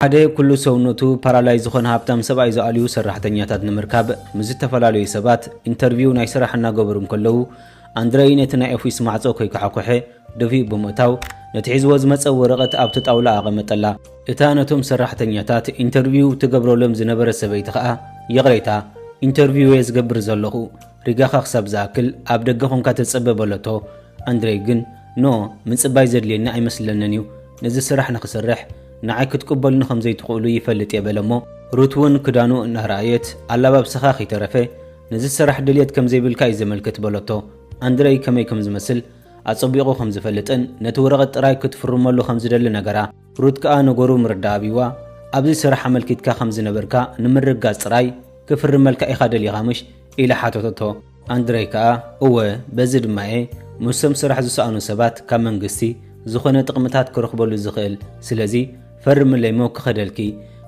ሓደ ኩሉ ሰውነቱ ፓራላይዝ ዝኾነ ሃብታም ሰብኣይ ዝኣልዩ ሰራሕተኛታት ንምርካብ ምስ ዝተፈላለዩ ሰባት ኢንተርቪው ናይ ስራሕ እናገበሩ እንከለዉ፣ ኣንድረይ ነቲ ናይ ኦፊስ ማዕጾ ከይከሓኮሐ ደፊኡ ብምእታው፣ ነቲ ሒዝዎ ዝመጸ ወረቐት ኣብቲ ጣውላ ኣቐመጠላ። እታ ነቶም ሰራሕተኛታት ኢንተርቪው ትገብረሎም ዝነበረ ሰበይቲ ኸኣ፣ "ይቕሬታ፣ ኢንተርቪው እየ ዝገብር ዘለኹ፣ ሪጋኻ ክሳብ ዝኣክል ኣብ ደገ ኾንካ ተጸበ" በለቶ። ኣንድረይ ግን፣ "ኖ፣ ምጽባይ ዘድልየኒ ኣይመስለንን እዩ። ነዚ ስራሕ ንኽሰርሕ ንዓይ ክትቅበሉኒ ከም ዘይትኽእሉ ይፈልጥ እየ" በለ እሞ፣ ሩት እውን ክዳኑ እናረኣየት፣ "ኣላባብሳኻ ከይተረፈ ነዚ ስራሕ ድልየት ከም ዘይብልካ እዩ ዘመልክት" በለቶ። ኣንድረይ ከመይ ከም ዝመስል ኣጸቢቑ ከም ዝፈልጥን ነቲ ወረቐት ጥራይ ክትፍርመሉ ከም ዝደሊ ነገራ። ሩት ከኣ ነገሩ ምርዳእ ኣብይዋ፣ "ኣብዚ ስራሕ ኣመልኪትካ ከም ዝነበርካ ንምርግጋጽ ጥራይ ክፍርመልካ ኢኻ ደሊኻ ምሽ?" ኢላ ሓተተቶ። ኣንድረይ ከኣ፣ "እወ፣ በዚ ድማ እየ ምስቶም ስራሕ ዝሰኣኑ ሰባት ካብ መንግስቲ ዝኾነ ጥቕምታት ክረኽበሉ ዝኽእል። ስለዚ ፈርምለይ እሞ ክኸደልኪ።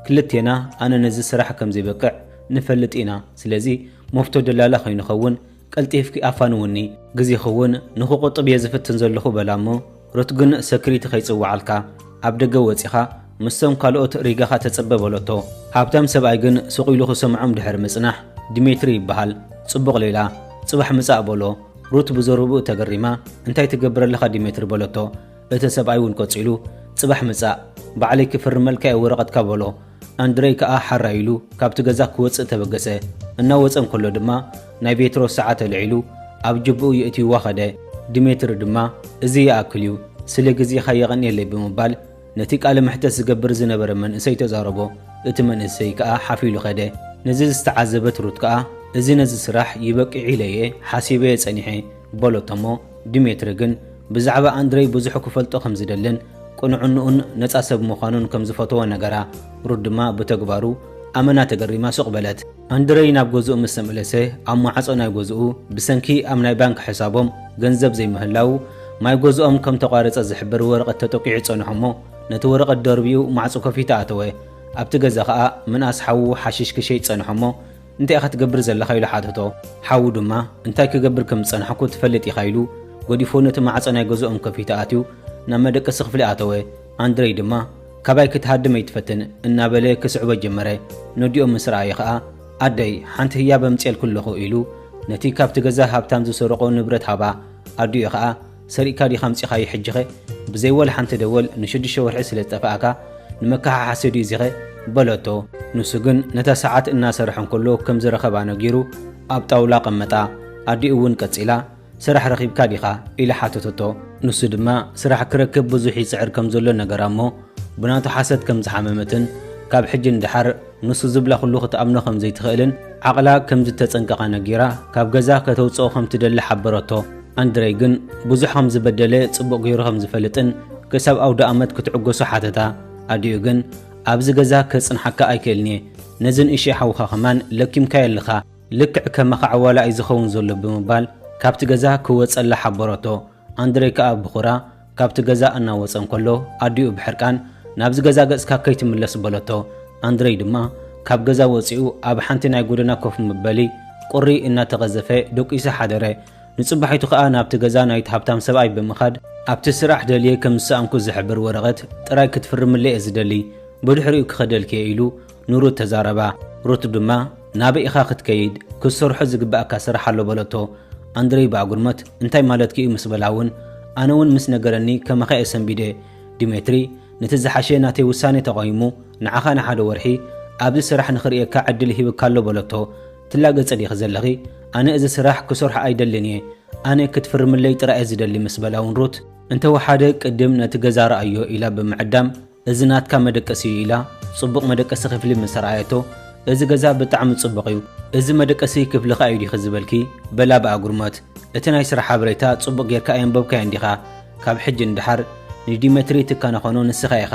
ክልቴና ኣነ ነዚ ስራሕ ከም ዘይበቅዕ ንፈልጥ ኢና። ስለዚ መፍቶ ደላላ ከይንኸውን ቀልጢፍኪ ኣፋንውኒ። ግዜኺ እውን ንኽቑጥብ እየ ዝፍትን ዘለኹ" በላ እሞ፣ ሩት ግን ሰክሪቲ ከይጽውዓልካ ኣብ ደገ ወጺኻ ምስቶም ካልኦት ሪጋኻ ተጸበ በለቶ። ሃብታም ሰብኣይ ግን ስቕ ኢሉ ክሰምዖም ድሕሪ ምጽናሕ፣ "ዲሜትሪ ይበሃል፣ ጽቡቕ ሌላ፣ ጽባሕ ምጻእ" በሎ። ሩት ብዘረብኡ ተገሪማ፣ "እንታይ ትገብር ኣለኻ ዲሜትሪ?" በለቶ። እቲ ሰብኣይ እውን ቀጺሉ፣ "ጽባሕ ምጻእ፣ ባዕለይ ክፍርመልካ እየ ወረቐትካ" በሎ። ኣንድረይ ከኣ ሓራይ ኢሉ ካብቲ ገዛ ክወጽእ ተበገሰ። እናወጸ እንከሎ ድማ ናይ ቬትሮ ሰዓት ኣልዒሉ ኣብ ጅብኡ የእትይዋ ኸደ። ዲሜትሪ ድማ፣ "እዚ ይኣክል እዩ፣ ስለ ግዜኻ የቐንየለይ" ብምባል ነቲ ቃለ መሕተት ዝገብር ዝነበረ መንእሰይ ተዛረቦ። እቲ መንእሰይ ከኣ ሓፍ ኢሉ ኸደ። ነዚ ዝተዓዘበት ሩት ከኣ፣ "እዚ ነዚ ስራሕ ይበቅዕ ኢለ እየ ሓሲበዮ ጸኒሐ" በለቶ እሞ፣ ዲሜትሪ ግን ብዛዕባ ኣንድረይ ብዙሕ ክፈልጦ ከም ዝደልን ቅኑዕንኡን ነጻ ሰብ ምዃኑን ከም ዝፈተዎ ነገራ። ሩት ድማ ብተግባሩ ኣመና ተገሪማ ስቕ በለት። ኣንድረይ ናብ ገዝኡ ምስ ተመለሰ፣ ኣብ ማዕጾ ናይ ገዝኡ ብሰንኪ ኣብ ናይ ባንክ ሕሳቦም ገንዘብ ዘይምህላዉ፣ ማይ ገዝኦም ከም ተቋረጸ ዝሕብር ወረቐት ተጠቂዑ ጸንሖ እሞ፣ ነቲ ወረቐት ደርቢኡ ማዕጾ ከፊቱ ኣተወ። ኣብቲ ገዛ ኸኣ ምንኣስ ሓዉ ሓሽሽ ክሸይጥ ጸንሖ እሞ፣ "እንታይ ኢኻ ትገብር ዘለኻ?" ኢሉ ሓተቶ። ሓዉ ድማ፣ "እንታይ ክገብር ከም ዝጸናሕኩ ትፈልጥ ኢኻ" ኢሉ ገዲፎ ነቲ ማዕጾ ናይ ገዝኦም ከፊቱ ኣትዩ ናብ መደቀሲ ክፍሊ ኣተወ። ኣንድረይ ድማ፣ "ካባይ ክትሃድም ኣይትፈትን" እናበለ ክስዕቦ ጀመረ። ነዲኦም ምስ ረኣየ ኸኣ፣ "ኣደይ፣ ሓንቲ ህያብ ኣምጽኤልኪ ኣለኹ" ኢሉ ነቲ ካብቲ ገዛ ሃብታም ዝሰረቖ ንብረት ሃባ። ኣዲኡ ኸኣ፣ "ሰሪቕካ ዲኻ ኣምጺኻዮ ሕጂኸ? ብዘይ ወላ ሓንቲ ደወል ንሽዱሽተ ወርሒ ስለ ዝጠፋእካ ንመከሓሓሲ ድዩ እዚኸ?" በለቶ። ንሱ ግን ነታ ሰዓት እናሰርሐ እንከሎ ከም ዝረኸባ ነጊሩ ኣብ ጣውላ ቀመጣ። ኣዲኡ እውን ቀጺላ፣ "ስራሕ ረኺብካ ዲኻ?" ኢላ ሓተተቶ። ንሱ ድማ ስራሕ ክረክብ ብዙሕ ይጽዕር ከም ዘሎ ነገራ እሞ፣ ብናቱ ሓሰት ከም ዝሓመመትን ካብ ሕጂ ንደሓር ንሱ ዝብላ ኩሉ ክትኣምኖ ከም ዘይትኽእልን ዓቕላ ከም ዝተጸንቀቐ ነጊራ፣ ካብ ገዛ ከተውጽኦ ከም ትደሊ ሓበረቶ። ኣንድረይ ግን ብዙሕ ከም ዝበደለ ጽቡቕ ገይሩ ከም ዝፈልጥን ክሳብ ኣውደ ኣመት ክትዕገሶ ሓተታ። ኣዲኡ ግን፣ "ኣብዚ ገዛ ከጽንሓካ ኣይክእልን እየ። ነዚ ንእሽተይ ሓውኻ ከማን ለኪምካዮ ኣለኻ። ልክዕ ከማኻ ዕዋላ እዩ ዝኸውን ዘሎ" ብምባል ካብቲ ገዛ ክወጸላ ሓበረቶ። ኣንድረይ ከኣ ብኹራ ካብቲ ገዛ እናወጸ እንከሎ፣ ኣዲኡ ብሕርቃን፣ "ናብዚ ገዛ ገጽካ ከይትምለስ" በለቶ። ኣንድረይ ድማ ካብ ገዛ ወጺኡ ኣብ ሓንቲ ናይ ጎደና ኮፍ መበሊ ቁሪ እናተቐዘፈ ደቂሱ ሓደረ። ንጽባሒቱ ከኣ ናብቲ ገዛ ናይቲ ሃብታም ሰብኣይ ብምኻድ፣ "ኣብቲ ስራሕ ደልየ ከም ዝሰኣንኩ ዝሕብር ወረቐት ጥራይ ክትፍርምለይ እየ ዝደሊ፣ ብድሕሪኡ ክኸደልኪ እየ" ኢሉ ንሩት ተዛረባ። ሩት ድማ፣ "ናበይ ኢኻ ክትከይድ? ክትሰርሖ ዝግብኣካ ስራሕ ኣሎ" በለቶ። ኣንድረይ ብኣጉርመት፣ "እንታይ ማለትኪ እዩ?" ምስ በላ እውን፣ "ኣነ እውን ምስ ነገረኒ ከማኻ እየ ሰንቢደ። ዲሜትሪ፣ ነቲ ዝሓሸ ናተይ ውሳኔ ተቓዊሙ፣ ንዓኻ ንሓደ ወርሒ ኣብዚ ስራሕ ንኽርእየካ ዕድል ሂብካ ኣሎ" በለቶ። "ትላገጺ ዲኺ ዘለኺ? ኣነ እዚ ስራሕ ክሰርሖ ኣይደልን እየ። ኣነ ክትፍርምለይ ጥራይ እየ ዝደሊ" ምስ በላ እውን ሩት፣ "እንተወሓደ ቅድም ነቲ ገዛ ረኣዮ" ኢላ ብምዕዳም፣ "እዚ ናትካ መደቀሲ እዩ" ኢላ ጽቡቕ መደቀሲ ክፍሊ ምስ ኣርኣየቶ፣ "እዚ ገዛ ብጣዕሚ ጽቡቕ እዩ፣ እዚ መደቀሲ ክፍልኻ እዩ ዲኺ ዝበልኪ?" በላ ብኣጉርመት። "እቲ ናይ ስራሕ ሓበሬታ ጽቡቕ ጌርካ ኣየንበብካዮን ዲኻ? ካብ ሕጂ ንደሓር ንዲሜትሪ ትካነ ኾኖ ንስኻ ኢኻ፣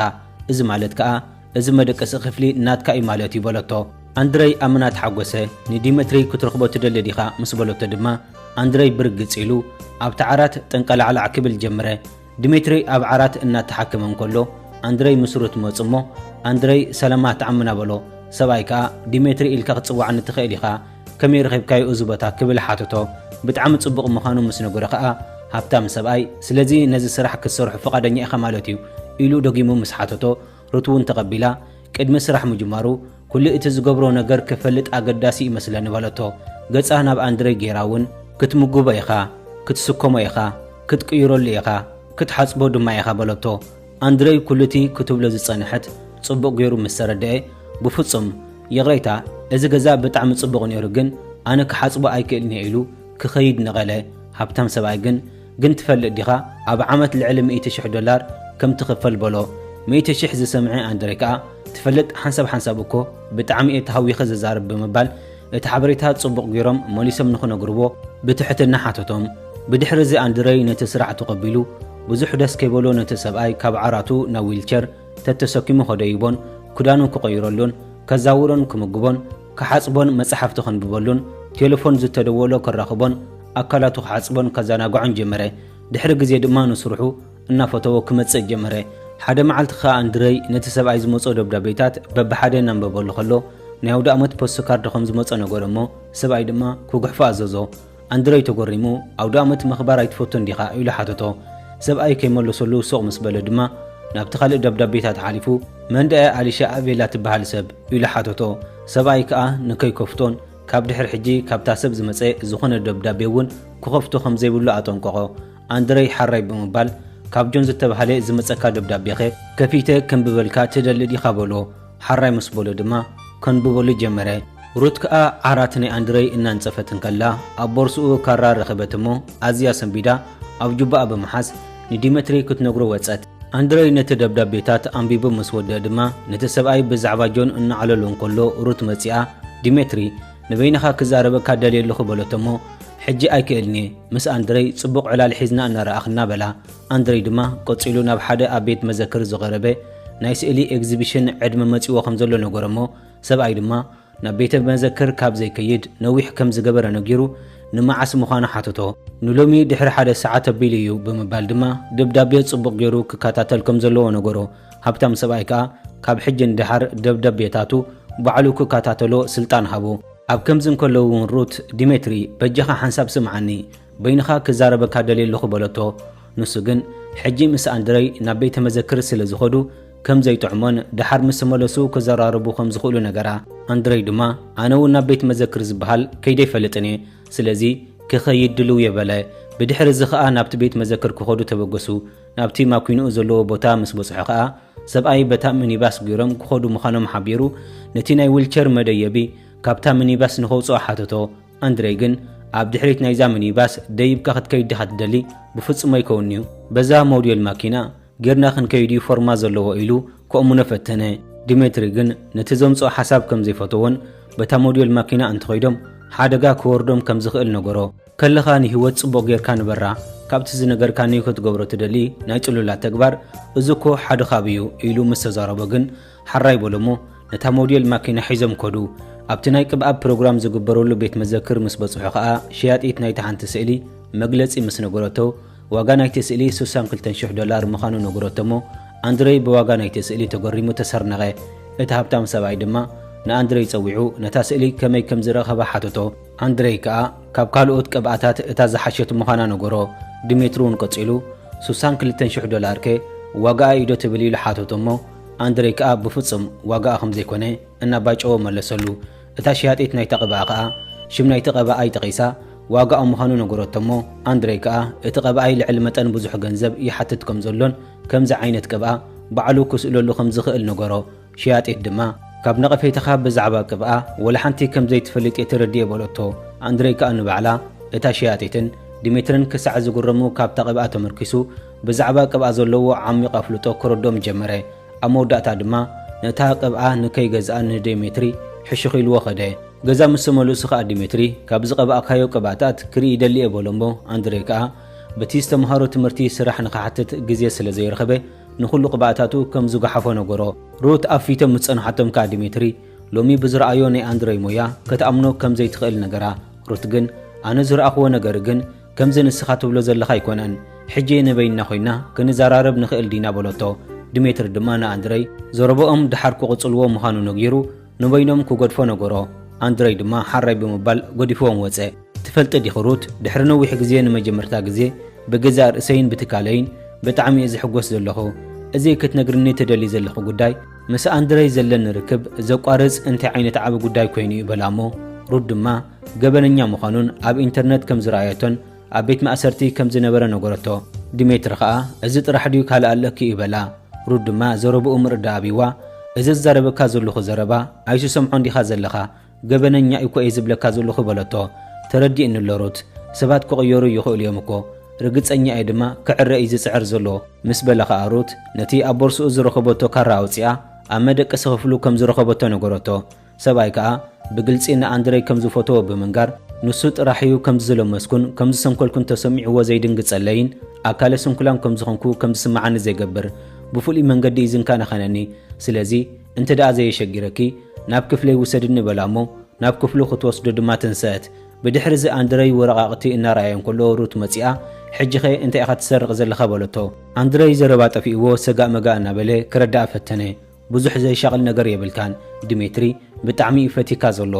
እዚ ማለት ከኣ እዚ መደቀሲ ክፍሊ ናትካ እዩ ማለት እዩ" በለቶ። ኣንድረይ ኣመና ተሓጎሰ። "ንዲሜትሪ ክትረኽቦ ትደሊ ዲኻ?" ምስ በለቶ ድማ፣ ኣንድረይ ብርግጽ ኢሉ ኣብቲ ዓራት ጠንቀላዕላዕ ክብል ጀመረ። ዲሜትሪ ኣብ ዓራት እናተሓከመ እንከሎ፣ ኣንድረይ ምስ ሩት መጹ እሞ፣ ኣንድረይ፣ "ሰላማት ዓምና" በሎ። ሰብኣይ ከኣ፣ "ዲሜትሪ ኢልካ ክትጽውዓኒ ትኽእል ኢኻ፣ ከመይ ረኺብካዮ እዚ ቦታ?" ክብል ሓተቶ። ብጣዕሚ ጽቡቕ ምዃኑ ምስ ነገሮ ከኣ፣ ሃብታም ሰብኣይ፣ "ስለዚ ነዚ ስራሕ ክትሰርሖ ፍቓደኛ ኢኻ ማለት እዩ?" ኢሉ ደጊሙ ምስ ሓተቶ፣ ሩት እውን ተቐቢላ፣ ቅድሚ ስራሕ ምጅማሩ፣ "ኩሉ እቲ ዝገብሮ ነገር ክፈልጥ ኣገዳሲ ይመስለኒ" በለቶ። ገጻ ናብ ኣንድረይ ጌራ እውን፣ "ክትምግቦ ኢኻ፣ ክትስከሞ ኢኻ፣ ክትቅይረሉ ኢኻ፣ ክትሓጽቦ ድማ ኢኻ" በለቶ። ኣንድረይ ኩሉ እቲ ክትብሎ ዝጸንሐት ጽቡቕ ገይሩ ምስ ተረድኤ፣ "ብፍጹም፣ ይቕሬታ፣ እዚ ገዛ ብጣዕሚ ጽቡቕ ነይሩ፣ ግን ኣነ ክሓጽቦ ኣይክእልን እየ" ኢሉ ክኸይድ ነቐለ። ሃብታም ሰብኣይ ግን፣ "ግን ትፈልጥ ዲኻ ኣብ ዓመት ልዕሊ ሚእቲ ሽሕ ዶላር ከም ትኽፈል?" በሎ። ሚእቲ ሽሕ ዝሰምዐ ኣንድረይ ከኣ፣ "ትፈልጥ፣ ሓንሳብ ሓንሳብ እኮ ብጣዕሚ እየ ተሃዊኸ ዝዛረብ" ብምባል እቲ ሓበሬታ ጽቡቕ ገይሮም መሊሶም ንኽነግርዎ ብትሕትና ሓተቶም። ብድሕሪ እዚ ኣንድረይ ነቲ ስራሕ ተቐቢሉ፣ ብዙሕ ደስ ከይበሎ ነቲ ሰብኣይ ካብ ዓራቱ ናብ ዊልቸር ተተሰኪሙ ከደይቦን ክዳኑ ክቐይረሉን ከዛውሮን ክምግቦን ክሓጽቦን መጻሕፍቲ ከንብበሉን ቴሌፎን ዝተደወሎ ከራኽቦን ኣካላቱ ክሓጽቦን ከዘናግዖን ጀመረ። ድሕሪ ግዜ ድማ ንስርሑ እናፈተዎ ክመጽእ ጀመረ። ሓደ መዓልቲ ኸኣ ኣንድረይ ነቲ ሰብኣይ ዝመጾ ደብዳቤታት በብሓደ እናንበበሉ ከሎ፣ ናይ ኣውደ ኣመት ፖስት ካርድ ከም ዝመጾ ነገሮ እሞ፣ ሰብኣይ ድማ ክጉሕፎ ኣዘዞ። ኣንድረይ ተጎሪሙ፣ "ኣውደ ኣመት ምኽባር ኣይትፈቱን ዲኻ?" ኢሉ ሓተቶ። ሰብኣይ ከይመለሰሉ ሱቕ ምስ በለ ድማ፣ ናብቲ ካልእ ደብዳቤታት ሓሊፉ፣ "መን ደኣ ኣሊሻ ኣቬላ ትበሃል ሰብ?" ኢሉ ሓተቶ። ሰብኣይ ከኣ ንከይከፍቶን፣ ካብ ድሕሪ ሕጂ ካብታ ሰብ ዝመጸ ዝኾነ ደብዳቤ እውን ክኸፍቶ ከም ዘይብሉ ኣጠንቀቖ። ኣንድረይ ሓራይ ብምባል፣ "ካብ ጆን ዝተባህለ ዝመጸካ ደብዳቤኸ ከፊተ ከንብበልካ ትደሊ ዲኻ?" በሎ። ሓራይ ምስ በሎ ድማ ከንብበሉ ጀመረ። ሩት ከኣ ዓራት ናይ ኣንድረይ እናንጸፈት እንከላ፣ ኣብ ቦርስኡ ካራ ረኸበት እሞ፣ ኣዝያ ሰንቢዳ ኣብ ጁባኣ ብምሓዝ ንዲሜትሪ ክትነግሮ ወጸት። ኣንድረይ ነቲ ደብዳቤታት ኣንቢቡ ምስ ወደአ ድማ፣ ነቲ ሰብኣይ ብዛዕባ ጆን እናዕለሎ እንከሎ ሩት መጺኣ፣ "ዲሜትሪ፣ ንበይንኻ ክዛረበካ ደልየ ኣለኹ" በለቶ እሞ፣ "ሕጂ ኣይክእልን እየ፣ ምስ ኣንድረይ ጽቡቕ ዕላል ሒዝና እናረኣኽና" በላ። ኣንድረይ ድማ ቀጺሉ ናብ ሓደ ኣብ ቤት መዘክር ዝቐረበ ናይ ስእሊ ኤግዚቢሽን ዕድመ መጺዎ ከም ዘሎ ነገሮ እሞ፣ ሰብኣይ ድማ ናብ ቤተ መዘክር ካብ ዘይከይድ ነዊሕ ከም ዝገበረ ነጊሩ፣ ንመዓስ ምዃኑ ሓተቶ። "ንሎሚ ድሕሪ ሓደ ሰዓት ኣቢሉ እዩ" ብምባል ድማ ደብዳቤ ጽቡቕ ገይሩ ክከታተል ከም ዘለዎ ነገሮ። ሃብታም ሰብኣይ ከኣ ካብ ሕጂ ንደሓር ደብዳቤታቱ ባዕሉ ክከታተሎ ስልጣን ሃቦ። ኣብ ከምዚ እንከሎ እውን ሩት፣ "ዲሜትሪ፣ በጃኻ ሓንሳብ ስምዓኒ፣ በይንኻ ክዛረበካ ደልየ ኣለኹ" በለቶ። ንሱ ግን ሕጂ ምስ ኣንድረይ ናብ ቤተ መዘክር ስለ ዝኸዱ ከም ዘይጥዕሞን ደሓር ምስ ተመለሱ ክዘራረቡ ከም ዝኽእሉ ነገራ። ኣንድረይ ድማ፣ "ኣነ እውን ናብ ቤት መዘክር ዝበሃል ከይደ ኣይፈልጥን እየ፣ ስለዚ ክኸይድ ድልው እየ" በለ። ብድሕሪ እዚ ኸኣ ናብቲ ቤት መዘክር ክኸዱ ተበገሱ። ናብቲ ማኪንኡ ዘለዎ ቦታ ምስ በጽሑ ኸኣ፣ ሰብኣይ በታ ሚኒባስ ገይሮም ክኸዱ ምዃኖም ሓቢሩ፣ ነቲ ናይ ዊልቸር መደየቢ ካብታ ሚኒባስ ንኸውጽኦ ሓተቶ። ኣንድሬ ግን፣ "ኣብ ድሕሪት ናይዛ ሚኒባስ ደይብካ ክትከይድ ዲኻ ትደሊ? ብፍጹም ኣይከውን'ዩ። በዛ ሞዴል ማኪና ጌርና ክንከይድ እዩ ፎርማ ዘለዎ" ኢሉ ከእምኖ ፈተነ። ዲሜትሪ ግን ነቲ ዘምጽኦ ሓሳብ ከም ዘይፈተዎን በታ ሞዴል ማኪና እንተኸይዶም ሓደጋ ክወርዶም ከም ዝኽእል ነገሮ። "ከለኻ ንህይወት ጽቡቕ ጌርካ ንበራ፣ ካብቲ ዝነገርካኒ ክትገብሮ ትደሊ ናይ ጽሉላት ተግባር፣ እዚ እኮ ሓደ ካብ እዩ" ኢሉ ምስ ተዛረቦ ግን፣ ሓራይ በሎ እሞ ነታ ሞዴል ማኪና ሒዞም ከዱ። ኣብቲ ናይ ቅብኣ ፕሮግራም ዝግበረሉ ቤት መዘክር ምስ በጽሑ ኸኣ፣ ሸያጢት ናይታ ሓንቲ ስእሊ መግለጺ ምስ ነገረቶ፣ ዋጋ ናይቲ ስእሊ ስሳን ክልተን ሽሕ ዶላር ምዃኑ ነገረቶ እሞ፣ ኣንድሬ ብዋጋ ናይቲ ስእሊ ተገሪሙ ተሰርነቐ። እቲ ሃብታም ሰብኣይ ድማ ንኣንድሬ ጸዊዑ ነታ ስእሊ ከመይ ከም ዝረኸባ ሓተቶ። ኣንድሬ ከኣ ካብ ካልኦት ቅብኣታት እታ ዝሓሸት ምዃና ነገሮ። ዲሜትሪ እውን ቀጺሉ፣ "ስሳን ክልተን ሽሕ ዶላርከ ዋጋኣ ኢዶ ትብል?" ኢሉ ሓተቶ እሞ፣ ኣንድሬ ከኣ ብፍጹም ዋጋኣ ከም ዘይኮነ እናባጨወ መለሰሉ። እታ ሸያጢት ናይታ ቅብኣ ከኣ ሽም ናይቲ ቀብኣ ኣይጠቒሳ ዋጋኡ ምዃኑ ነገረቶ እሞ፣ ኣንድሬ ከኣ እቲ ቀብኣይ ልዕሊ መጠን ብዙሕ ገንዘብ ይሓትት ከም ዘሎን ከምዚ ዓይነት ቅብኣ ባዕሉ ክስእለሉ ከም ዝኽእል ነገሮ። ሸያጢት ድማ፣ "ካብ ነቐፌታኻ ብዛዕባ ቅብኣ ወላ ሓንቲ ከም ዘይትፈልጥ እየ ተረዲኤ" በለቶ። ኣንድሬ ከኣ ንባዕላ፣ እታ ሸያጢትን ዲሜትርን ክሳዕ ዝግረሙ ካብታ ቅብኣ ተመርኪሱ ብዛዕባ ቅብኣ ዘለዎ ዓሚቕ ኣፍልጦ ክረድኦም ጀመረ። ኣብ መወዳእታ ድማ ነታ ቅብኣ ንከይገዝኣ ንዲሜትሪ ሕሹኽ ኢልዎ ኸደ። ገዛ ምስ ተመልሱ ኸኣ ዲሜትሪ፣ "ካብ ዝቐባእካዮ ቅብኣታት ክርኢ ይደሊ እየ" በሎ እሞ፣ ኣንድሬ ከኣ በቲ ዝተምሃሮ ትምህርቲ ስራሕ ንኽሓትት ግዜ ስለ ዘይረኸበ፣ ንኹሉ ቅብኣታቱ ከም ዝጓሓፎ ነገሮ። ሩት ኣብ ፊቶም ምስ ጸንሓቶም ከኣ ዲሜትሪ፣ ሎሚ ብዝረኣዮ ናይ ኣንድሬ ሞያ ክትኣምኖ ከም ዘይትኽእል ነገራ። ሩት ግን፣ "ኣነ ዝረኣኽዎ ነገር ግን ከምዚ ንስኻ ትብሎ ዘለኻ ኣይኮነን። ሕጂ ንበይንና ኮይና ክንዘራረብ ንኽእል ዲና?" በለቶ። ዲሜትሪ ድማ ንኣንድሬ፣ ዘረባኦም ደሓር ክቕጽልዎ ምዃኑ ነጊሩ፣ ንበይኖም ክገድፎ ነገሮ። ኣንድሬ ድማ ሓራይ ብምባል ገዲፍዎም ወጸ። "ትፈልጢ ዲኺ ሩት፣ ድሕሪ ነዊሕ ግዜ ንመጀመርታ ግዜ ብገዛእ ርእሰይን ብትካለይን ብጣዕሚ እየ ዝሕጎስ ዘለኹ። እዚ ክትነግርኒ ትደሊ ዘለኹ ጉዳይ ምስ ኣንድረይ ዘለኒ ርክብ ዘቋርጽ እንታይ ዓይነት ዓቢ ጉዳይ ኮይኑ እዩ በላ እሞ፣ ሩት ድማ ገበነኛ ምዃኑን ኣብ ኢንተርነት ከም ዝረኣየቶን ኣብ ቤት ማእሰርቲ ከም ዝነበረ ነገረቶ። ዲሜትሪ ከኣ፣ "እዚ ጥራሕ ድዩ ካልእ ኣለኪ?" እዩ በላ። ሩት ድማ ዘረብኡ ምርዳእ ኣቢዋ፣ "እዚ ዝዛረበካ ዘለኹ ዘረባ ኣይትሰምዖን ዲኻ ዘለኻ? ገበነኛ እኮ እየ ዝብለካ ዘለኹ" በለቶ። "ተረዲእኒ ኣሎ ሩት፣ ሰባት ክቕየሩ ይኽእሉ እዮም እኮ፣ ርግጸኛ እየ ድማ ክዕረ እዩ ዝጽዕር ዘሎ" ምስ በላ ኸኣ ሩት ነቲ ኣብ ቦርስኡ ዝረኸበቶ ካራ ኣውጺኣ ኣብ መደቀሲ ክፍሉ ከም ዝረኸበቶ ነገረቶ። ሰብኣይ ከኣ ብግልጺ ንኣንድረይ ከም ዝፈተዎ ብምንጋር፣ ንሱ ጥራሕ እዩ ከም ዝለመስኩን ከም ዝሰንከልኩን ተሰሚዕዎ ዘይድንግጸለይን ኣካለ ስንኩላን ከም ዝኾንኩ ከም ዝስምዓኒ ዘይገብር ብፍሉይ መንገዲ እዩ ዝንካናኸነኒ። ስለዚ እንተ ደኣ ዘየሸጊረኪ ናብ ክፍለይ ውሰድኒ በላ እሞ ናብ ክፍሉ ክትወስዶ ድማ ተንሰአት። ብድሕሪ እዚ ኣንድረይ ወረቓቕቲ እናረኣየ እንከሎ ሩት መጺኣ፣ "ሕጂኸ እንታይ ኢኻ ትሰርቕ ዘለኻ?" በለቶ። ኣንድረይ ዘረባ ጠፊእዎ ሰጋእ መጋእ እናበለ ክረዳእ ፈተነ። "ብዙሕ ዘሻቕል ነገር የብልካን። ዲሜትሪ ብጣዕሚ እዩ ፈቲካ ዘሎ።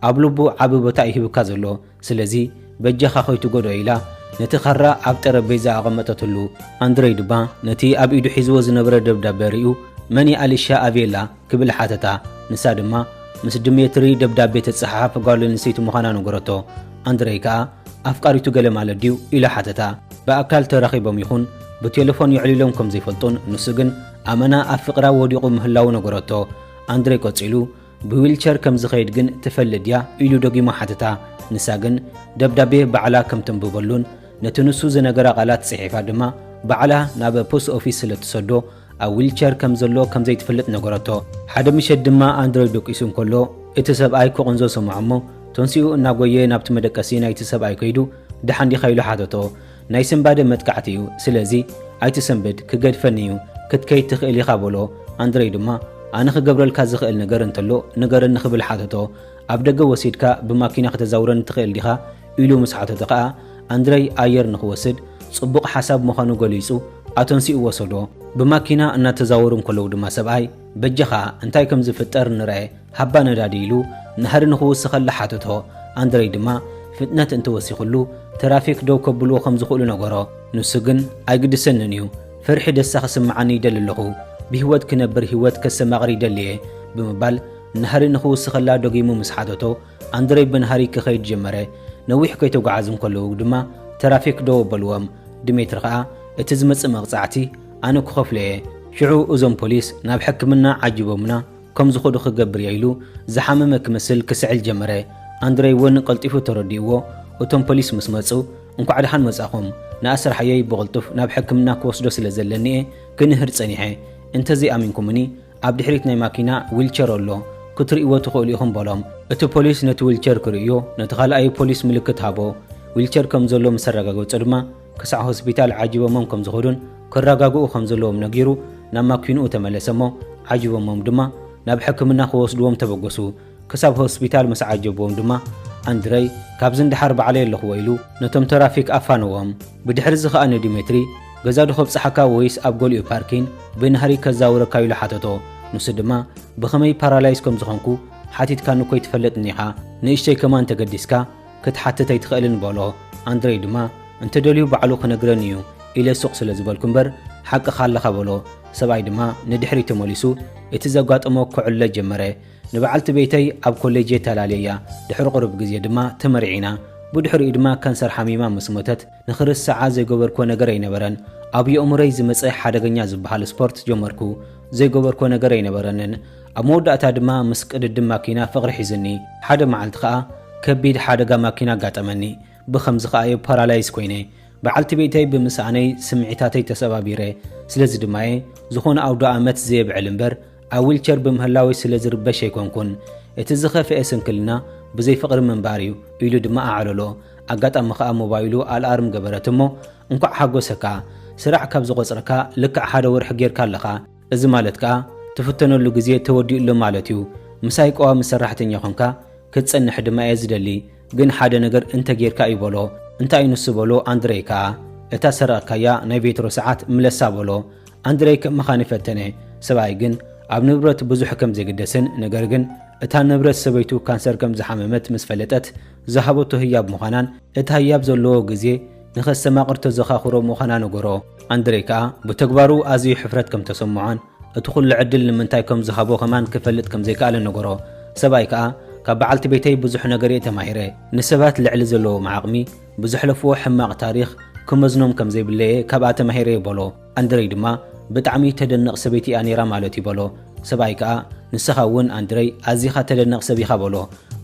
ኣብ ልቡ ዓቢ ቦታ እዩ ሂብካ ዘሎ። ስለዚ በጃኻ ከይትጎድኦ" ኢላ ነቲ ካራ ኣብ ጠረጴዛ ኣቐመጠትሉ። ኣንድረይ ድማ ነቲ ኣብ ኢዱ ሒዝዎ ዝነበረ ደብዳበ ርእዩ፣ "መን እያ ኣሊሻ ኣቬላ?" ክብል ሓተታ። ንሳ ድማ ምስ ዲሜትሪ ደብዳቤ ተጸሓሓፍ ጓል ኣንስተይቲ ምዃና ነገረቶ። ኣንድረይ ከኣ፣ "ኣፍቃሪቱ ገለ ማለት ድዩ?" ኢሉ ሓተታ። ብኣካል ተራኺቦም ይኹን ብቴሌፎን የዕሊሎም ከም ዘይፈልጡን ንሱ ግን ኣመና ኣብ ፍቕራ ወዲቑ ምህላዉ ነገረቶ። ኣንድረይ ቀጺሉ፣ "ብዊልቸር ከም ዝኸይድ ግን ትፈልጥ ድያ?" ኢሉ ደጊሙ ሓተታ። ንሳ ግን ደብዳቤ ባዕላ ከም ተንብበሉን ነቲ ንሱ ዝነገራ ቃላት ጽሒፋ ድማ ባዕላ ናብ ፖስት ኦፊስ ስለ ትሰዶ ኣብ ዊልቸር ከም ዘሎ ከም ዘይትፈልጥ ነገረቶ። ሓደ ምሸት ድማ ኣንድረይ ደቂሱ እንከሎ እቲ ሰብኣይ ክቕንዞ ሰምዖ እሞ ተንሲኡ እናጎየ ናብቲ መደቀሲ ናይቲ ሰብኣይ ከይዱ፣ "ደሓን ዲኻ?" ኢሉ ሓተቶ። "ናይ ስንባደ መጥቃዕቲ እዩ፣ ስለዚ ኣይትሰንብድ፣ ክገድፈኒ እዩ፣ ክትከይድ ትኽእል ኢኻ" በሎ። ኣንድረይ ድማ፣ "ኣነ ክገብረልካ ዝኽእል ነገር እንተሎ ንገረኒ" ክብል ሓተቶ። "ኣብ ደገ ወሲድካ ብማኪና ከተዛውረኒ ትኽእል ዲኻ?" ኢሉ ምስ ሓተቶ ከኣ ኣንድረይ ኣየር ንኽወስድ ጽቡቕ ሓሳብ ምዃኑ ገሊጹ ኣተንሲኡ ወሰዶ። ብማኪና እናተዛወሩ እንከለዉ ድማ ሰብኣይ፣ "በጃኻ እንታይ ከም ዝፍጠር ንርኣ፣ ሃባ ነዳዲ" ኢሉ ናህሪ ንኽውስኸላ ሓተቶ። ኣንድረይ ድማ ፍጥነት እንተወሲኹሉ ተራፊክ ደው ከብልዎ ከም ዝኽእሉ ነገሮ። ንሱ ግን፣ "ኣይግድሰንን እዩ፣ ፍርሒ ደስታ ክስምዓኒ ይደሊ ኣለኹ፣ ብህይወት ክነብር ህይወት ከስተማቕር ይደሊ እየ" ብምባል ናህሪ ንኽውስኸላ ደጊሙ ምስ ሓተቶ ኣንድረይ ብናህሪ ክኸይድ ጀመረ። ነዊሕ ከይተጓዓዙ እንከለዉ ድማ ተራፊክ ደው ኣበልዎም። ዲሜትሪ ኸኣ፣ "እቲ ዝመጽእ መቕጻዕቲ ኣነ ክኸፍሎ እየ። ሽዑ እዞም ፖሊስ ናብ ሕክምና ዓጂቦምና ከም ዝኸዱ ክገብር እየ" ኢሉ ዝሓመመ ክመስል ክስዕል ጀመረ። ኣንድረይ እውን ቀልጢፉ ተረዲእዎ። እቶም ፖሊስ ምስ መጹ፣ "እንኳዕ ደሓን መጻኹም። ንኣስራሓየይ ብቕልጡፍ ናብ ሕክምና ክወስዶ ስለ ዘለኒ እየ ክንህር ጸኒሐ። እንተዘይኣሚንኩምኒ፣ ኣብ ድሕሪት ናይ ማኪና ዊልቸር ኣሎ፣ ክትርእይዎ ትኽእሉ ኢኹም" በሎም። እቲ ፖሊስ ነቲ ዊልቸር ክርእዮ ነቲ ካልኣይ ፖሊስ ምልክት ሃቦ። ዊልቸር ከም ዘሎ ምስ ኣረጋገጹ ድማ ክሳዕ ሆስፒታል ዓጂቦሞም ከም ዝኸዱን ክረጋግኡ ከም ዘለዎም ነጊሩ ናብ ማኪንኡ ተመለሰ እሞ ዓጂቦሞም ድማ ናብ ሕክምና ክወስድዎም ተበገሱ። ክሳብ ሆስፒታል ምስ ዓጀብዎም ድማ ኣንድረይ ካብዚ ንደሓር ባዕለይ ኣለኽዎ ኢሉ ነቶም ተራፊክ ኣፋነዎም። ብድሕሪ እዚ ኸኣ ንዲሜትሪ ገዛ ዶ ከብጽሓካ ወይስ ኣብ ገሊኡ ፓርኪን ብናህሪ ከዛውረካ ኢሉ ሓተቶ። ንሱ ድማ ብኸመይ ፓራላይዝ ከም ዝኾንኩ ሓቲትካኒ እኮ ኣይትፈልጥን ኢኻ፣ ንእሽተይ ከማን ተገዲስካ ክትሓትት ኣይትኽእልን በሎ። ኣንድረይ ድማ እንተደልዩ ባዕሉ ክነግረኒ እዩ ኢለ ሱቕ ስለ ዝበልኩ እምበር ሓቅኻ ኣለኻ በሎ። ሰብኣይ ድማ ንድሕሪት ተመሊሱ እቲ ዘጋጠሞ ክዕለ ጀመረ። ንበዓልቲ ቤተይ ኣብ ኮሌጅ ተላልየያ፣ ድሕሪ ቁሩብ ግዜ ድማ ተመርዒና። ብድሕሪኡ ድማ ካንሰር ሓሚማ ምስ ሞተት ንኽርስዓ ዘይገበርኩዎ ነገር ኣይነበረን። ኣብ የእምሮይ ዝመጸ ሓደገኛ ዝበሃል ስፖርት ጀመርኩ። ዘይገበርኩዎ ነገር ኣይነበረንን። ኣብ መወዳእታ ድማ ምስ ቅድድም ማኪና ፍቕሪ ሒዙኒ። ሓደ መዓልቲ ኸኣ ከቢድ ሓደጋ ማኪና ኣጋጠመኒ። ብኸምዚ ኸኣ እየ ፓራላይዝ ኮይነ። በዓልቲ ቤተይ ብምስኣነይ ስምዒታተይ ተሰባቢረ። ስለዚ ድማ እየ ዝኾነ ኣውደ ኣመት ዘየብዕል እምበር ኣብ ዊልቸር ብምህላወይ ስለ ዝርበሽ ኣይኮንኩን። እቲ ዝኸፍኤ ስንክልና ብዘይ ፍቕሪ ምንባር እዩ ኢሉ ድማ ኣዕለሎ። ኣጋጣሚ ኸኣ ሞባይሉ ኣልኣርም ገበረት እሞ እንኳዕ ሓጎሰካ፣ ስራሕ ካብ ዝቖጽረካ ልክዕ ሓደ ወርሒ ጌርካ ኣለኻ። እዚ ማለት ከኣ ትፍተነሉ ግዜ ተወዲኡ ኣሎ ማለት እዩ። ምሳይ ቀዋሚ ሰራሕተኛ ኾንካ ክትጸንሕ ድማ እየ ዝደሊ፣ ግን ሓደ ነገር እንተ ጌርካ እዩ በሎ። እንታይ እዩ ንሱ በሎ ኣንድረይ ከኣ፣ እታ ሰረቕካያ ናይ ቬትሮ ሰዓት ምለሳ በሎ። ኣንድረይ ከመኻኒ ፈተነ። ሰብኣይ ግን ኣብ ንብረት ብዙሕ ከም ዘይግደስን፣ ነገር ግን እታ ንብረት ሰበይቱ ካንሰር ከም ዝሓመመት ምስ ፈለጠት ዝሃበቶ ህያብ ምዃናን፣ እቲ ህያብ ዘለዎ ግዜ ንኸስተማቕር ተዘኻኽሮ ምዃና ነገሮ። ኣንድረይ ከኣ ብተግባሩ ኣዝዩ ሕፍረት ከም ተሰምዖን፣ እቲ ኩሉ ዕድል ንምንታይ ከም ዝሃቦ ከማን ክፈልጥ ከም ዘይከኣለ ነገሮ። ሰብኣይ ከኣ፣ ካብ በዓልቲ ቤተይ ብዙሕ ነገር እየ ተማሂረ። ንሰባት ልዕሊ ዘለዎም ዓቕሚ ብዘሕለፍዎ ሕማቕ ታሪኽ ክመዝኖም ከም ዘይብለየ ካብኣ ተማሂረ እየ በሎ። ኣንድረይ ድማ፣ ብጣዕሚ ተደንቕ ሰበይቲ እያ ነይራ ማለት እዩ በሎ። ሰብኣይ ከኣ፣ ንስኻ እውን ኣንድረይ ኣዚኻ ተደንቕ ሰብ ኢኻ በሎ።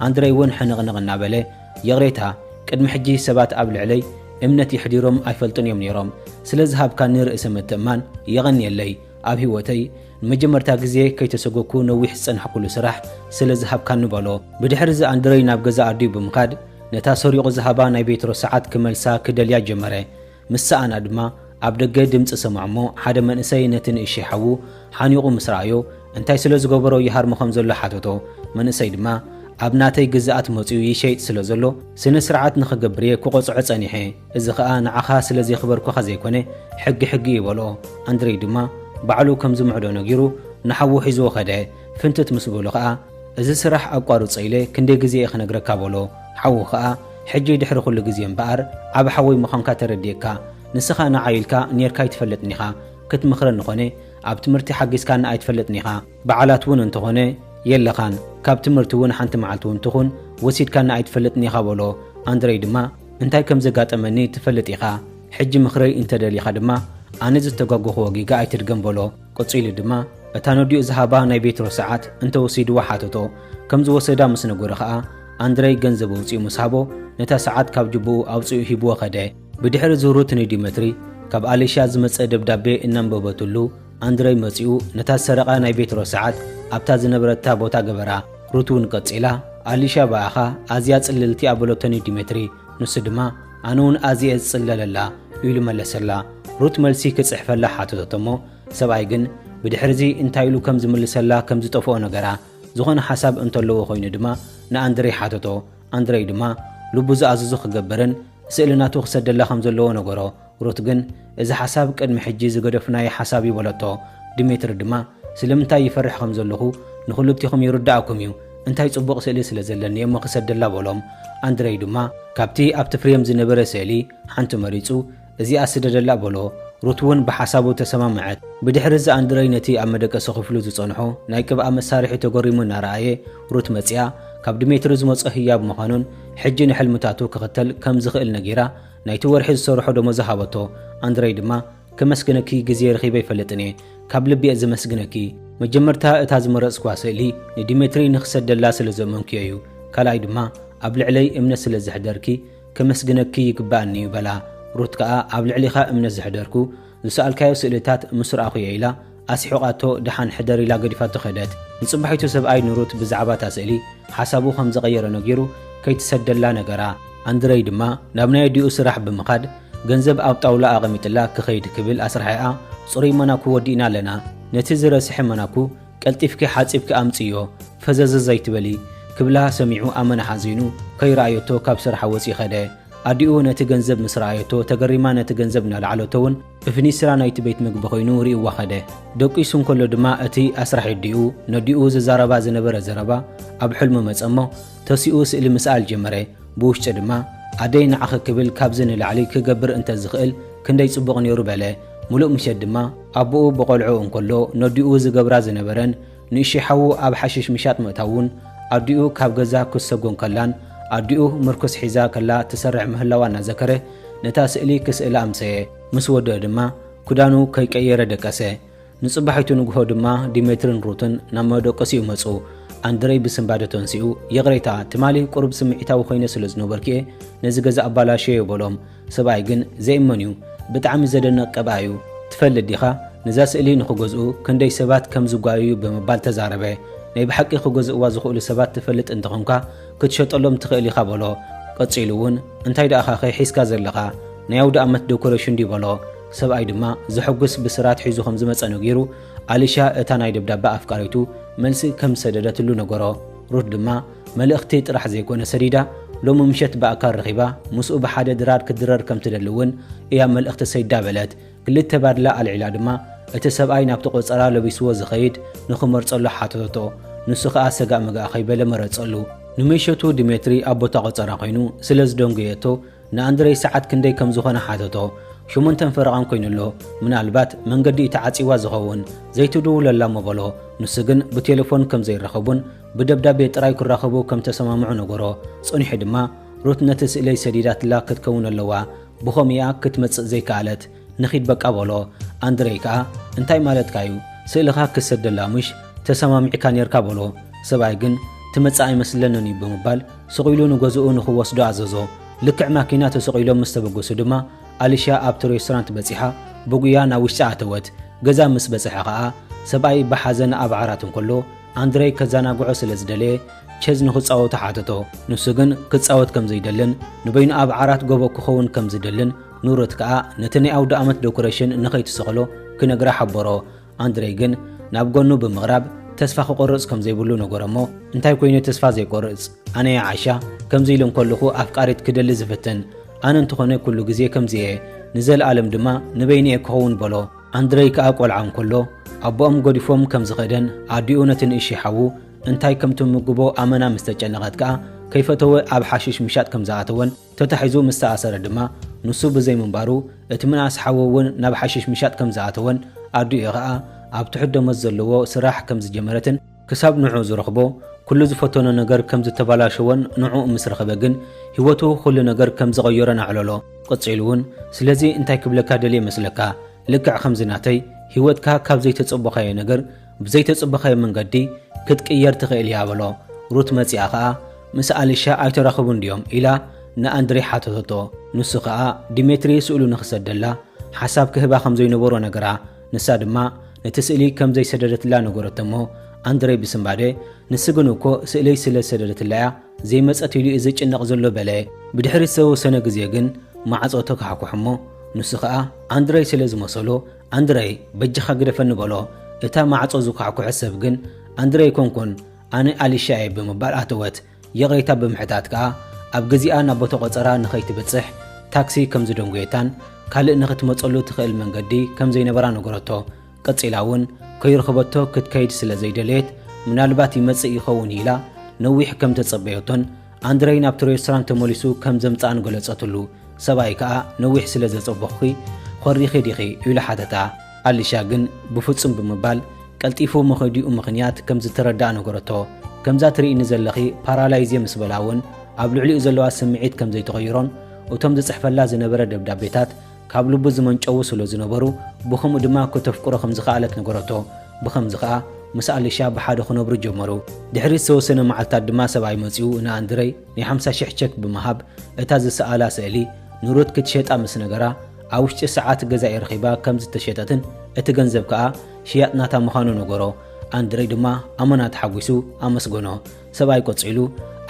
ኣንድረይ እውን ሕንቕንቕ እናበለ፣ ይቕሬታ፣ ቅድሚ ሕጂ ሰባት ኣብ ልዕለይ እምነት የሕዲሮም ኣይፈልጡን እዮም ነይሮም። ስለ ዝሃብካኒ ርእሰ ምትእምማን የቐንየለይ። ኣብ ህይወተይ ንመጀመርታ ግዜ ከይተሰጎግኩ ነዊሕ ዝጸናሕኩሉ ስራሕ ስለ ዝሃብካኒ በሎ። ብድሕሪ እዚ ኣንድረይ ናብ ገዛ ኣዲኡ ብምኻድ ነታ ሰሪቑ ዝሃባ ናይ ቤትሮ ሰዓት ክመልሳ ክደልያ ጀመረ። ምስ ሰኣና ድማ ኣብ ደገ ድምጺ ሰምዖ እሞ ሓደ መንእሰይ ነቲ ንእሽተይ ሓዉ ሓኒቑ ምስ ረኣዮ እንታይ ስለ ዝገበሮ ይሃርሞ ከም ዘሎ ሓተቶ። መንእሰይ ድማ ኣብ ናተይ ግዝኣት መጺኡ ይሸይጥ ስለ ዘሎ ስነ ስርዓት ንኽገብር እየ ክቆጽዖ ጸኒሐ። እዚ ኸኣ ንዓኻ ስለ ዘኽበርኩኻ ዘይኮነ፣ ሕጊ ሕጊ እዩ በልኦ። ኣንድረይ ድማ ባዕሉ ከም ዝምዕዶ ነጊሩ ንሓዉ ሒዝዎ ኸደ። ፍንትት ምስ በሉ ኸኣ፣ "እዚ ስራሕ ኣቋርጾ ኢለ ክንደይ ግዜ እየ ክነግረካ?" በሎ። ሓዉ ኸኣ፣ "ሕጂ ድሕሪ ኩሉ ግዜ እምበኣር ዓቢ ሓወይ ምዃንካ ተረዲኤካ። ንስኻ ንዓይ ኢልካ ኔርካ ኣይትፈልጥን ኢኻ። ክትምኽረኒ ኾነ ኣብ ትምህርቲ ሓጊዝካኒ ኣይትፈልጥን ኢኻ። በዓላት እውን እንተኾነ የለኻን። ካብ ትምህርቲ እውን ሓንቲ መዓልቲ እውን ትኹን ወሲድካኒ ኣይትፈልጥን ኢኻ" በሎ። ኣንድረይ ድማ፣ "እንታይ ከም ዘጋጠመኒ ትፈልጥ ኢኻ። ሕጂ ምኽረይ እንተደሊኻ ድማ ኣነ ዝተጓጎኹዎ ጌጋ ኣይትድገም" በሎ። ቀጺሉ ድማ እታ ነዲኡ ዝሃባ ናይ ቤትሮ ሰዓት እንተወሲድዋ ሓተቶ። ከም ዝወሰዳ ምስ ነገሮ ኸኣ ኣንድረይ ገንዘብ ኣውጺኡ ምስ ሃቦ ነታ ሰዓት ካብ ጅብኡ ኣውጺኡ ሂብዎ ኸደ። ብድሕሪ እዚ ሩት ንዲመትሪ ካብ ኣሊሻ ዝመጸ ደብዳቤ እናንበበትሉ ኣንድረይ መጺኡ ነታ ዝሰረቓ ናይ ቤትሮ ሰዓት ኣብታ ዝነበረታ ቦታ ገበራ። ሩት እውን ቀጺላ፣ "ኣሊሻ ብኣኻ ኣዝያ ጽልልቲ እያ" በለቶ ንዲመትሪ። ንሱ ድማ፣ "ኣነ እውን ኣዝየ እየ ዝጽለለላ" ኢሉ መለሰላ። ሩት መልሲ ክጽሕፈላ ሓተተቶ እሞ ሰብኣይ ግን ብድሕርዚ እንታይ ኢሉ ከም ዝምልሰላ ከም ዝጠፍኦ ነገራ። ዝኾነ ሓሳብ እንተለዎ ኮይኑ ድማ ንኣንድረይ ሓተቶ። ኣንድረይ ድማ ልቡ ዝኣዘዞ ክገብርን ስእሊ ናቱ ክሰደላ ከም ዘለዎ ነገሮ። ሩት ግን፣ "እዚ ሓሳብ ቅድሚ ሕጂ ዝገደፍናዮ ሓሳብ እዩ" በለቶ። ዲሜትሪ ድማ፣ "ስለምንታይ ይፈርሕ ከም ዘለኹ ንኽልቲኹም ይርድኣኩም እዩ። እንታይ ጽቡቕ ስእሊ ስለ ዘለኒ እየ እሞ ክሰደላ" በሎም። ኣንድረይ ድማ ካብቲ ኣብቲ ፍሬም ዝነበረ ስእሊ ሓንቲ መሪጹ፣ "እዚኣ ስደደላ" በሎ። ሩት እውን ብሓሳቡ ተሰማምዐት። ብድሕሪ እዚ ኣንድረይ ነቲ ኣብ መደቀሲ ክፍሉ ዝጸንሖ ናይ ቅብኣ መሳርሒ ተገሪሙ እናረኣየ፣ ሩት መጺኣ፣ ካብ ዲሜትሪ ዝመጾ ህያብ ምዃኑን ሕጂ ንሕልምታቱ ክኽተል ከም ዝኽእል ነጊራ፣ ናይቲ ወርሒ ዝሰርሖ ደሞዛ ሃበቶ። ኣንድረይ ድማ፣ "ከመስግነኪ ግዜ ረኺበ ኣይፈልጥን እየ። ካብ ልቢ እየ ዘመስግነኪ። መጀመርታ እታ ዝመረጽክዋ ስእሊ ንዲሜትሪ ንኽሰደላ ስለ ዘእመንኩዮ እዩ። ካልኣይ ድማ ኣብ ልዕለይ እምነት ስለ ዘሕደርኪ ከመስግነኪ ይግብኣኒ እዩ" በላ። ሩት ከኣ፣ "ኣብ ልዕሊኻ እምነት ዘሕደርኩ ዝሰኣልካዮ ስእልታት ምስ ረኣኹዮ" ኢላ ኣስሒቓቶ ደሓን ሕደር ኢላ ገዲፋቶ ከደት። ንጽባሒቱ ሰብኣይ ንሩት ብዛዕባ እታ ስእሊ ሓሳቡ ከም ዝቐየረ ነጊሩ ከይትሰደላ ነገራ። ኣንድረይ ድማ ናብ ናይ ኣዲኡ ስራሕ ብምኻድ ገንዘብ ኣብ ጣውላ ኣቐሚጥላ ክኸይድ ክብል ኣስራሒቓ፣ "ጽሩይ መናኩ ወዲእና ኣለና። ነቲ ዝረስሐ መናኩ ቀልጢፍኪ ሓጺብኪ ኣምጽዮ፣ ፈዘዘዝ ኣይትበሊ" ክብላ ሰሚዑ ኣመና ሓዚኑ ከይረኣየቶ ካብ ስራሓ ወጺኡ ኸደ። ኣዲኡ ነቲ ገንዘብ ምስ ረኣየቶ ተገሪማ ነቲ ገንዘብ እናለዓለቶ እውን እፍኒስራ ናይቲ ቤት ምግቢ ኮይኑ ርእይዋ ኸደ። ደቂሱ እንከሎ ድማ እቲ ኣስራሒ ኣዲኡ ነዲኡ ዝዛረባ ዝነበረ ዘረባ ኣብ ሕልሙ መጸ እሞ ተሲኡ ስእሊ ምስኣል ጀመረ። ብውሽጢ ድማ ኣደይ ንዓኺ ክብል ካብዚ ንላዕሊ ክገብር እንተ ዝኽእል ክንደይ ጽቡቕ ነይሩ በለ። ምሉእ ምሸት ድማ ኣቦኡ ብቖልዑ እንከሎ ነዲኡ ዝገብራ ዝነበረን ንእሽተይ ሓዉ ኣብ ሓሽሽ ምሻጥ ምእታውን ኣዲኡ ካብ ገዛ ክትሰጎ እንከላን ኣዲኡ ምርኩስ ሒዛ ከላ ትሰርሕ ምህላዋ እናዘከረ ነታ ስእሊ ክስእላ ኣምሰየ። ምስ ወደአ ድማ ክዳኑ ከይቀየረ ደቀሰ። ንጽባሒቱ ንግሆ ድማ ዲሜትርን ሩትን ናብ መደቀሲኡ መጹ። ኣንድረይ ብስንባደ ተንሲኡ፣ "ይቕሬታ፣ ትማሊ ቁሩብ ስምዒታዊ ኮይነ ስለ ዝነበርኩ'የ ነዚ ገዛ ኣባላሸዮ" በሎም። ሰብኣይ ግን ዘይእመን እዩ። ብጣዕሚ ዘደንቕ ቅብኣ እዩ። "ትፈልጥ ዲኻ? ነዛ ስእሊ ንኽገዝኡ ክንደይ ሰባት ከም ዝጓየዩ" ብምባል ተዛረበ። "ናይ ብሓቂ ክገዝእዋ ዝኽእሉ ሰባት ትፈልጥ እንተኾንካ ክትሸጠሎም ትኽእል ኢኻ" በሎ። ቀጺሉ እውን፣ "እንታይ ደኣኻ ከ ሒዝካ ዘለኻ? ናይ ኣውደ ኣመት ደኮሬሽን ድዩ?" በሎ። ሰብኣይ ድማ ዘሐጉስ ብስራት ሒዙ ከም ዝመጸ ነጊሩ፣ ኣሊሻ እታ ናይ ደብዳበ ኣፍቃሪቱ መልሲ ከም ዝሰደደትሉ ነገሮ። ሩት ድማ መልእኽቲ ጥራሕ ዘይኮነ ሰዲዳ፣ ሎሚ ምሸት ብኣካል ረኺባ ምስኡ ብሓደ ድራር ክትድረር ከም ትደሊ እውን እያ መልእኽቲ ሰዲዳ በለት። ክልተ ባድላ ኣልዒላ ድማ እቲ ሰብኣይ ናብቲ ቆጸራ ለቢስዎ ዝኸይድ ንኽመርጸሉ ሓተተቶ። ንሱ ኸኣ ሰጋእ መጋእ ከይበለ መረጸሉ። ንምሸቱ ዲሜትሪ ኣብ ቦታ ቆጸራ ኮይኑ ስለ ዝደንጎየቶ ንኣንድረይ ሰዓት ክንደይ ከም ዝኾነ ሓተቶ። ሸሞንተን ፈረቓን ኮይኑ ኣሎ። ምናልባት መንገዲ እዩ ተዓጺዋ ዝኸውን፣ ዘይትድውለላ እሞ በሎ። ንሱ ግን ብቴሌፎን ከም ዘይራኸቡን ብደብዳቤ ጥራይ ክራኸቡ ከም ተሰማምዑ ነገሮ። ጸኒሑ ድማ ሩት ነቲ ስእለይ ሰዲዳትላ ክትከውን ኣለዋ፣ ብኸምኡ እያ ክትመጽእ ዘይከኣለት። ንኺድ በቃ በሎ። ኣንድረይ ከኣ እንታይ ማለትካ እዩ? ስእልኻ ክሰደላ ምሽ ተሰማሚዕካ ኔርካ በሎ። ሰብኣይ ግን ትመጽእ ኣይመስለንን እዩ ብምባል ስቕ ኢሉ ንገዝኡ ንኽወስዶ ኣዘዞ። ልክዕ ማኪና ተሰቒሎም ምስ ተበገሱ ድማ ኣሊሻ ኣብቲ ሬስቶራንት በጺሓ ብጉያ ናብ ውሽጢ ኣተወት። ገዛ ምስ በጽሐ ኸኣ ሰብኣይ ብሓዘን ኣብ ዓራት እንከሎ ኣንድረይ ከዘናግዖ ስለ ዝደለየ ቸዝ ንኽጻወቱ ሓተቶ። ንሱ ግን ክጻወት ከም ዘይደልን ንበይኑ ኣብ ዓራት ጎቦ ክኸውን ከም ዝደልን ንሩት ከኣ ነቲ ናይ ኣውደ ኣመት ዶኮሬሽን ንኸይትሰቕሎ ክነግራ ሓበሮ። ኣንድረይ ግን ናብ ጎኑ ብምቕራብ ተስፋ ክቆርጽ ከም ዘይብሉ ነገሮ እሞ እንታይ ኮይኑ ተስፋ ዘይቆርጽ? ኣነ እየ ዓሻ ከምዚ ኢሉ እንከለኹ ኣፍቃሪት ክደሊ ዝፍትን። ኣነ እንተኾነ ኩሉ ግዜ ከምዚ እየ። ንዘለኣለም ድማ ንበይኑ እየ ክኸውን በሎ። ኣንድረይ ከኣ ቆልዓ እንከሎ ኣቦኦም ገዲፎም ከም ዝኸደን ኣዲኡ ነቲ ንእሽተይ ሓዉ እንታይ ከም ትምግቦ ኣመና ምስ ተጨነቐት ከኣ ከይፈተወ ኣብ ሓሽሽ ምሻጥ ከም ዝኣተወን ተታሒዙ ምስ ተኣሰረ ድማ ንሱ ብዘይምንባሩ እቲ ምንኣስ ሓዉ እውን ናብ ሓሽሽ ምሻጥ ከም ዝኣተወን ኣዲኡ ከኣ ኣብ ትሑት ደሞዝ ዘለዎ ስራሕ ከም ዝጀመረትን ክሳብ ንዑ ዝረኽቦ ኩሉ ዝፈተኖ ነገር ከም ዝተባላሸወን ንዑ ምስ ረኸበ ግን ህይወቱ ኩሉ ነገር ከም ዝቐየሮን ኣዕለሎ። ቀጺሉ እውን ስለዚ እንታይ ክብለካ ደልየ መስለካ? ልክዕ ከምዚ ናተይ ህይወትካ ካብ ዘይተጸበኻዮ ነገር ብዘይተጸበኻዮ መንገዲ ክትቅየር ትኽእል እያ በሎ። ሩት መጺኣ ኸኣ ምስ ኣሊሻ ኣይተራኸቡን ድዮም ኢላ ንኣንድሬ ሓተተቶ። ንሱ ኸኣ ዲሜትሪ ስእሉ ንኽሰደላ ሓሳብ ክህባ ከም ዘይነበሮ ነገራ። ንሳ ድማ ነቲ ስእሊ ከም ዘይሰደደትላ ነገረቶ እሞ ኣንድሬ ብስንባደ ንሱ ግን እኮ ስእለይ ስለ ዝሰደደትላ እያ ዘይመጸት ኢሉ እዩ ዝጭነቕ ዘሎ በለ። ብድሕሪ ዝተወሰነ ግዜ ግን ማዕጾ ተኳሕኩሑ እሞ ንሱ ኸኣ ኣንድረይ ስለ ዝመሰሎ ኣንድረይ በጃኻ ግደፈኒ በሎ። እታ ማዕጾ ዝኳሕኩሐት ሰብ ግን ኣንድረይ ኣይኮንኩን ኣነ ኣሊሻ እየ ብምባል ኣተወት። ይቕሬታ ብምሕታት ከኣ ኣብ ግዜኣ ናብ ቦተ ቆጸራ ንኸይትበጽሕ ታክሲ ከም ዝደንጎየታን ካልእ ንኽትመጸሉ ትኽእል መንገዲ ከም ዘይነበራ ነገረቶ። ቀጺላ እውን ከይረኸበቶ ክትከይድ ስለ ዘይደለየት ምናልባት ይመጽእ ይኸውን ኢላ ነዊሕ ከም ተጸበየቶን ኣንድረይ ናብቲ ሬስቶራንት ተመሊሱ ከም ዘምጽኣን ገለጸትሉ። ሰብኣይ ከኣ ነዊሕ ስለ ዘጸበኹኺ ኾሪኺ ዲኺ ኢሉ ሓተታ። ኣሊሻ ግን ብፍጹም ብምባል ቀልጢፉ መኸዲኡ ምኽንያት ከም ዝተረድኣ ነገረቶ። ከምዛ ትርእይኒ ዘለኺ ፓራላይዝ እየ ምስ በላ እውን ኣብ ልዕሊኡ ዘለዋ ስምዒት ከም ዘይተቐይሮን እቶም ዝጽሕፈላ ዝነበረ ደብዳቤታት ካብ ልቡ ዝመንጨዉ ስለ ዝነበሩ ብኸምኡ ድማ ክተፍቅሮ ከም ዝኸኣለት ነገረቶ። ብኸምዚ ኸኣ ምስ ኣሊሻ ብሓደ ክነብሩ ጀመሩ። ድሕሪ ዝተወሰነ መዓልታት ድማ ሰብኣይ መጺኡ ንኣንድረይ ናይ ሓምሳ ሽሕ ቸክ ብምሃብ እታ ዝሰኣላ ስእሊ ንሩት ክትሸጣ ምስ ነገራ ኣብ ውሽጢ ሰዓት ገዛኢ ረኺባ ከም ዝተሸጠትን እቲ ገንዘብ ከኣ ሽያጥ ናታ ምዃኑ ነገሮ። ኣንድረይ ድማ ኣመና ተሓጒሱ ኣመስገኖ። ሰብኣይ ቀጺሉ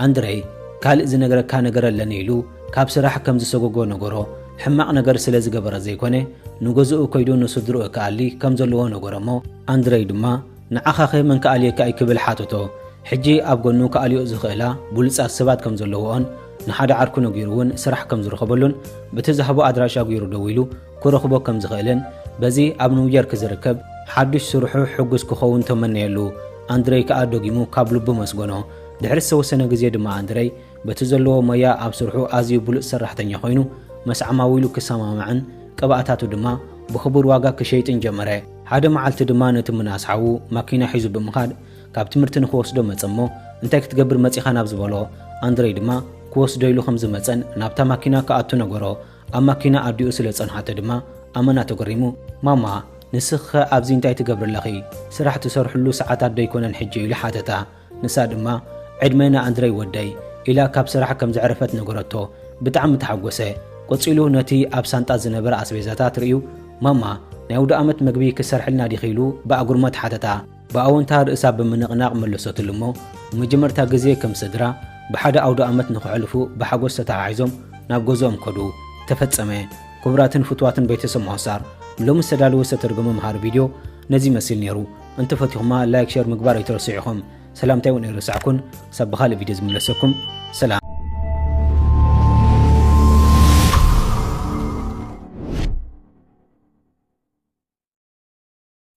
ኣንድረይ ካልእ ዝነግረካ ነገር ኣለኒ ኢሉ ካብ ስራሕ ከም ዝሰጎጎ ነገሮ። ሕማቕ ነገር ስለ ዝገበረ ዘይኮነ ንገዝኡ ከይዱ ንስድርኡ ክኣሊ ከም ዘለዎ ነገሮ እሞ ኣንድረይ ድማ ንዓኻኸ መን ክኣልየካ እዩ ክብል ሓተቶ። ሕጂ ኣብ ጎኑ ክኣልዮ ዝኽእላ ብሉጻት ሰባት ከም ዘለዎኦን ንሓደ ዓርኩ ነጊሩ እውን ስራሕ ከም ዝረኸበሉን በቲ ዝሃቦ ኣድራሻ ገይሩ ደዊሉ ክረኽቦ ከም ዝኽእልን በዚ ኣብ ኒውዮርክ ዝርከብ ሓዱሽ ስርሑ ሕጉስ ክኸውን ተመነየሉ። ኣንድረይ ከኣ ደጊሙ ካብ ልቡ መስገኖ። ድሕሪ ዝተወሰነ ግዜ ድማ ኣንድረይ በቲ ዘለዎ ሞያ ኣብ ስርሑ ኣዝዩ ብሉጽ ሰራሕተኛ ኮይኑ ምስ ዓማዊሉ ክሰማማዕን ቅብኣታቱ ድማ ብኽቡር ዋጋ ክሸይጥን ጀመረ። ሓደ መዓልቲ ድማ ነቲ ምንኣስ ሓዉ ማኪና ሒዙ ብምኻድ ካብ ትምህርቲ ንኽወስዶ መጸ እሞ እንታይ ክትገብር መጺኻ ናብ ዝበሎ ኣንድረይ ድማ ክወስዶ ኢሉ ከም ዝመጸን ናብታ ማኪና ክኣቱ ነገሮ። ኣብ ማኪና ኣዲኡ ስለ ጸንሓቶ ድማ ኣመና ተገሪሙ ማማ ንስኺኸ ኣብዚ እንታይ ትገብሪ ኣለኺ? ስራሕ ትሰርሕሉ ሰዓታት ዶ ኣይኮነን ሕጂ? ኢሉ ሓተታ። ንሳ ድማ ዕድመ ንኣንድረይ ወደይ ኢላ ካብ ስራሕ ከም ዘዕረፈት ነገረቶ። ብጣዕሚ ተሓጎሰ። ቀጺሉ ነቲ ኣብ ሳንጣ ዝነበረ ኣስቤዛታት ርእዩ ማማ ናይ ኣውደ ኣመት መግቢ ክሰርሕልና ዲኺ? ኢሉ ብኣጉርመት ሓተታ። ብኣወንታ ርእሳ ብምንቕናቕ መለሰትሉ እሞ ንመጀመርታ ግዜ ከም ስድራ ብሓደ ኣውደ ኣመት ንኸሕልፉ ብሓጎስ ተተሓሒዞም ናብ ገዝኦም ከዱ። ተፈጸመ። ክቡራትን ፍቱዋትን ቤተሰብ ምሆሳር ንሎሚ ዝተዳለወ ዝተተርጎመ መሃሪ ቪድዮ ነዚ ይመስል ነይሩ። እንተፈቲኹማ ላይክ ሸር ምግባር ኣይትረስዑ ኢኹም። ሰላምታይ እውን ኣይረሳዕኩን። ክሳብ ብኻልእ ቪድዮ ዝምለሰኩም ሰላም።